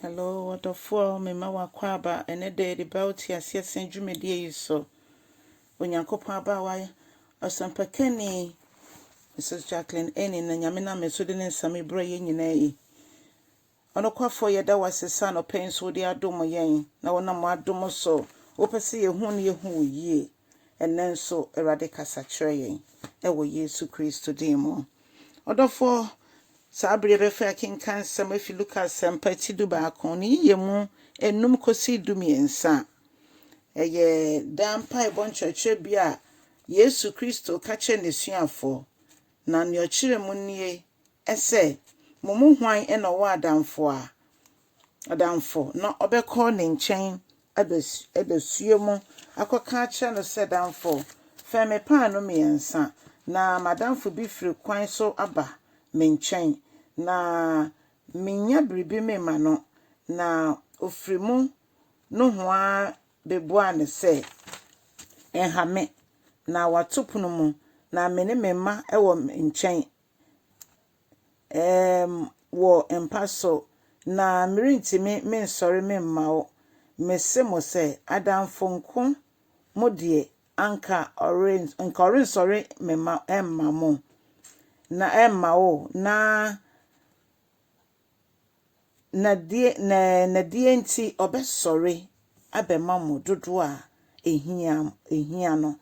Hello ɔdɔfoɔ, mema wo akwaaba ɛnɛ da yɛde ba wo te aseɛ sɛn dwumadie yi so. Onyankopɔn abaawa ɔsɛmpakani Mrs. Jacqueline Eni na Nyame nam me so de ne nsɛm brɛ yɛn nyinaa yi. Ɔnokwafoɔ, yɛda wo ase sɛ anɔpa yi nso wode adom yɛn na wonam w'adom so wopɛ sɛ yɛhu no yɛhu wo yie. Ɛnnɛ nso Awurade kasa kyerɛ yɛn ɛwɔ Yesu Kristo din mu. Ɔdɔfoɔ, saa bere yɛbɛfa akenkan nsɛm afi Luka Asɛmpa ti 11 ne yiye mu 5 kɔsi 13. Ɛyɛ daa mpaebɔ nkyerɛkyerɛ bi a Yesu Kristo ka kyerɛ n'asuafoɔ. Na nea ɔkyerɛ mu nie ɛsɛ, mo mu hwan na ɔwɔ adamfo a adamfo na ɔbɛkɔ ne nkyɛn adasue mu akɔka akyerɛ no sɛ, "Damfo, fɛm me paano 3 na m'adamfo bi firi kwan so aba me nkyɛn na menya biribi mema no," na ofiri mu nohoa bebua ne sɛ, "Ɛnha me na wato pono mu na me ne me mma wɔ me nkyɛn wɔ mpa so na merentumi mensɔre memma wo"? Mese mo sɛ, adamfo nko mo deɛ, anka ɔren nka ɔrensɔre mema ɛmma mo na ɛmma wo na na deɛ na nadeɛ nti ɔbɛsɔre abɛma mo dodoɔ a ehia no.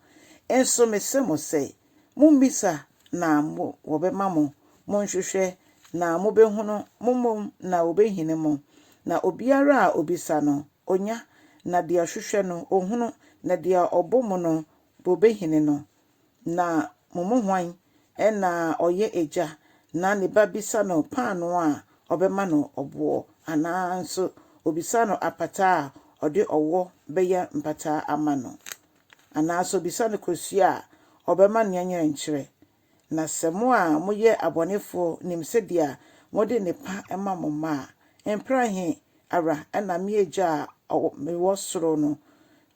Nso mese mo sɛ, mummisa na mo wɔbɛma mo, monhwehwɛ na mobɛhunu, mommom na wɔbɛhini mo. Na obiara a obisa no, onya, na deɛ ɔhwehwɛ no, ohunu, na deɛ ɔbɔ mu no, wɔbɛhini no. Na mo mu hwan ɛna ɔyɛ agya na ne ba bisa no paanoo a, ɔbɛma no ɔboɔ, anaa nso obisa no apataa a, ɔde ɔwɔ bɛyɛ mpataa ama no, anaasɛ obisa no kosua a, ɔbɛma no nyɛnkyerɛ? Na sɛ mo a moyɛ abɔnefoɔ nim sɛdeɛ mode nnepa ma mo mma a, mpra he ara ɛna me Agya a mewɔ soro no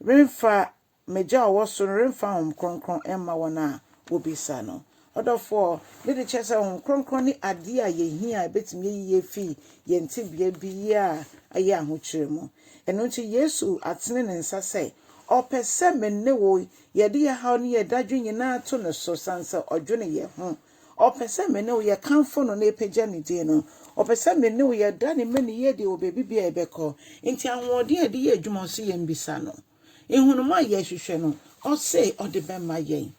remfa m'Agya a ɔwɔ soro no remfa Honhom Kronkron mma wɔn a wobisa no? Ɔdɔfoɔ, ne de kyerɛ sɛ Honhom Kronkron ne adeɛ a yɛhia a ɛbɛtumi ayi yɛ fi yɛn tebea bi a ɛyɛ ahokyere mu. Ɛno nti Yesu atene ne nsa sɛ ɔpɛ sɛ me ne wo yɛde yɛ haw ne yɛ dadwe nyinaa to ne so, sane sɛ ɔdwene yɛn ho. Ɔpɛ sɛ me ne wo yɛkamfo no na ɛpagya ne din no. Ɔpɛ sɛ me ne wo yɛda ne ma ne yie deɛ wɔ baabi bi a yɛbɛkɔ. Nti ahoɔden a yɛde yɛ adwuma, ɔse yɛn bisa no. Nhunumu a yɛhwehwɛ no, ɔse ɔde bɛma yɛn.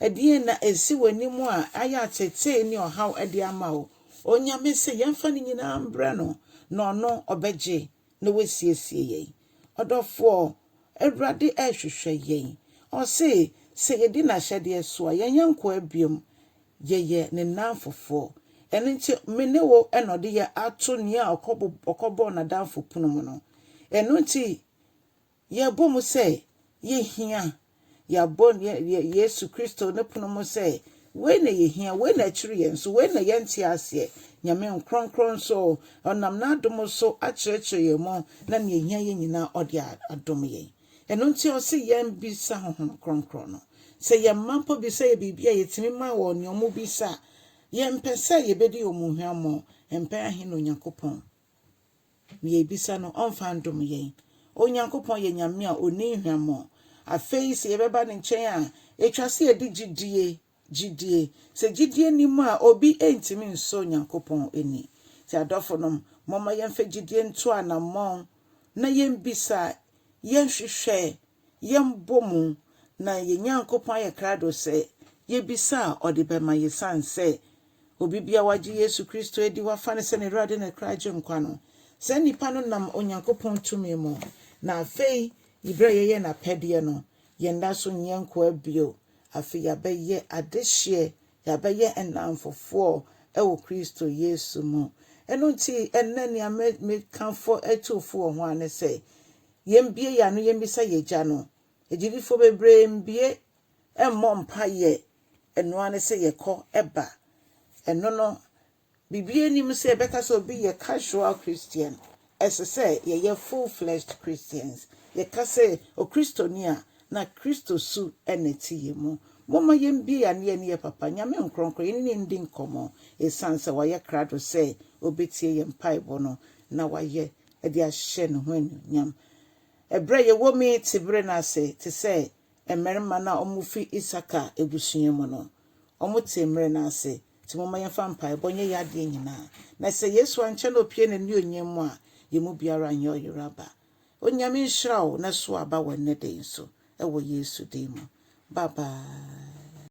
Ɛdeɛn na ɛsi w'anim a ayɛ atetee ne ɔhaw de ama wo? Onyame sɛ yɛmfa no nyinaa mbrɛ no na ɔno ɔbɛgye na wasiesie yɛn. Ɔdɔfoɔ, Awurade ɛrehwehwɛ yɛn. Ɔse sɛ yɛdi n'ahyɛdeɛ so a, yɛnyɛ nkoa biom, yɛyɛ ne nnamfofoɔ. Ɛno nti me ne wo ɛna ɔde yɛ ato nea ɔkɔbɔɔ n'adamfo pono mu no. Ɛno nti yɛbɔ mu sɛ yɛhia yɛabɔ Yesu Kristo ne pono mu sɛ wei na yɛhia, wei na akyiri yɛn so, wei na yɛnte aseɛ. Nyame Nkronkron nso ɔnam n'adom so akyerɛkyerɛ yɛn mu na nea ehia yɛn nyinaa ɔde adom yɛn. Ɛno nti ɔse yɛn bisa Honhom Kronkron no. Sɛ yɛn mma mpo bisa yɛ biribi a, yɛtumi ma wɔ nea ɔmo bisa. Yɛmpɛ sɛ yɛbɛdi wɔn hwammɔ. Mpɛn ahe na Onyankopɔn nea yɛbisa no ɔmfa ndom yɛn? Onyankopɔn yɛ Nyame a ɔnni hwammɔ. Afei sɛ yɛbɛba ne nkyɛn a, ɛtwa sɛ yɛde gyidie. Sɛ gyidie nim a, obi ntumi nsɔ Onyankopɔn ani. Nti adɔfo nom, momma yɛmfa gyidie nto anammɔn na yɛmbisa, yɛnhwehwɛ, yɛmbɔ mu, na yɛn Nyankopɔn ayɛ krado sɛ yɛbisa a, ɔde bɛma yɛ, sane sɛ obi bia wagye Yesu Kristo adi, wafa no sɛ ne Awurade ne kra gye nkwa no, saa nnipa no nam Onyankopɔn tumi mu na afei berɛ a yɛyɛ n'apɛdeɛ no, yɛnda so nyɛ nkoa bio. Afei yɛabɛyɛ adehyeɛ, yɛabɛyɛ nnamfofoɔ ɛwɔ Kristo Yesu mu. Ɛno nti ɛnnɛ nea mekamfo atuofo wɔ ho a ne sɛ yɛmbie yɛn ano, yɛmbisa yɛgya no. Agyidifoɔ bebree mbie mmɔ mpayɛ. Ɛnoa ne sɛ yɛkɔ ɛba. Ɛno no biribi anim sɛ yɛbɛka sɛ obi yɛ casual Christian. Ɛsɛ sɛ yɛyɛ full fledged Christians. Yɛka sɛ Okristoni a, na Kristo su ɛna ɛte yɛn mu. Momma yɛmbie yɛn ano, yɛne yɛ papa Nyame Nkrɔnkrɔn yɛne ne ndi nkɔmmɔ, ɛsiane sɛ wayɛ krado sɛ obɛtie yɛn mpaebɔ no na wayɛ. de ahyɛ ne ho anuonyam. Ɛberɛ a yɛwɔ mu yi te bere no ase te sɛ mmarima no a wɔfi Isakar abusua mu no. Wɔte mmere no ase. Nti momma yɛmfa mpaebɔ nyɛ yɛn adeɛ nyinaa. Na sɛ Yesu ankyɛ na opue n'anuonyam mu a, yɛn mu biara nyɛ ɔyera ba. Onyame nhyira wo na so aba wɔ nnɛ da yi nso wɔ Yesu din mu. Bye bye.